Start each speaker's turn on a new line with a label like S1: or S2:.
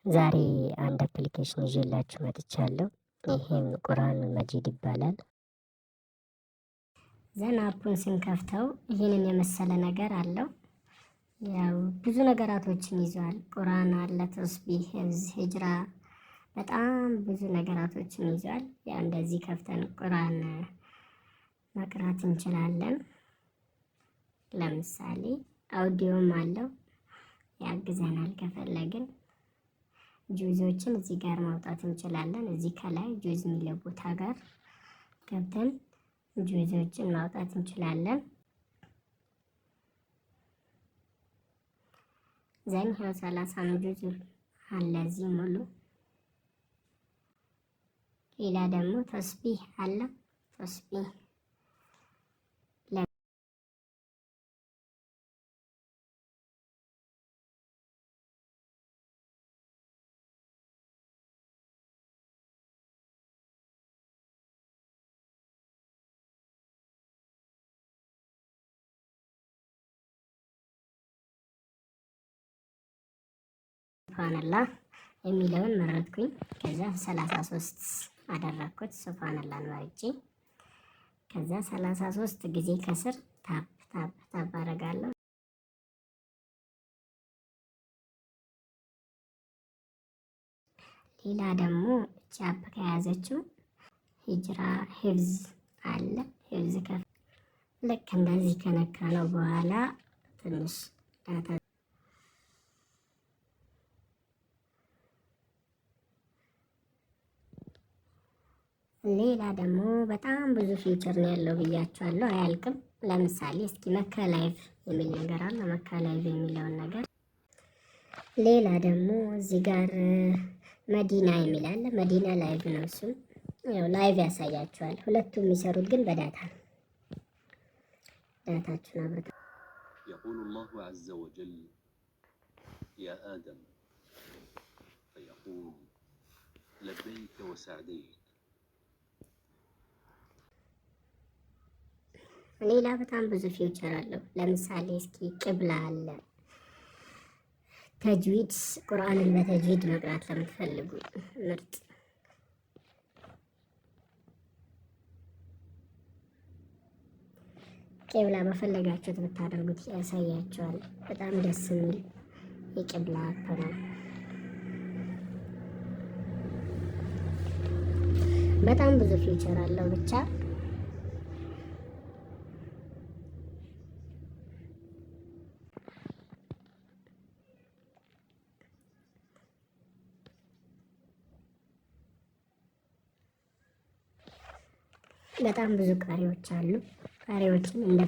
S1: ዛሬ አንድ application ይዤላችሁ መጥቻለሁ። ይሄም ቁርአን መጂድ ይባላል። Then app ኡን ስንከፍተው ይህንን የመሰለ ነገር አለው። ያው ብዙ ነገራቶችን ይዟል። ቁርአን አለ፣ ተስቢህ፣ ሂፍዝ፣ ሂጅራ በጣም ብዙ ነገራቶችን ይዟል። ያው እንደዚህ ከፍተን ቁርአን መቅራት እንችላለን። ለምሳሌ አውዲዮም አለው፣ ያግዘናል። ከፈለግን ጁዞችን እዚህ ጋር ማውጣት እንችላለን። እዚህ ከላይ ጁዝ የሚለው ቦታ ጋር ገብተን ጁዞችን ማውጣት እንችላለን። Then ይኸው 30 ጁዝ አለ እዚህ ሙሉ። ሌላ ደግሞ ተስቢህ አለ። ተስቢህ ሱብሃንአላህ የሚለውን መረጥኩኝ። ከዛ 33 አደረግኩት። ሱብሃንአላህን መርጬ ከዛ 33 ጊዜ ከስር tap tap tap አደርጋለሁ። ሌላ ደግሞ app ከያዘችው ሂጅራ ሂፍዝ አለ። ሂፍዝ ከፍ ልክ እንደዚህ ከነካ ነው በኋላ ትንሽ data። ሌላ ደግሞ በጣም ብዙ feature ነው ያለው ብያቸዋለሁ፣ አያልቅም። ለምሳሌ እስኪ መካ live የሚል ነገር አለ። መካ live የሚለውን ነገር፣ ሌላ ደግሞ እዚህ ጋር መዲና የሚል አለ። መዲና live ነው፣ እሱም ያው live ያሳያቸዋል። ሁለቱም የሚሰሩት ግን በ data ነው። Data ችሁን አብርታ
S2: يقول الله عز وجل يا آدم فيقول لبيك وسعديك።
S1: ሌላ በጣም ብዙ feature አለው። ለምሳሌ እስኪ ቅብላ አለ። ተጅዊድ፣ ቁርአንን በተጅዊድ መቅራት ለምትፈልጉ ምርጥ። ቂብላ በፈለጋችሁት ብታደርጉት ያሳያችኋል። በጣም ደስ የሚል የቂብላ app ነው። በጣም ብዙ feature አለው ብቻ። በጣም ብዙ ቃሪዎች አሉ። ቃሪዎችን እንደ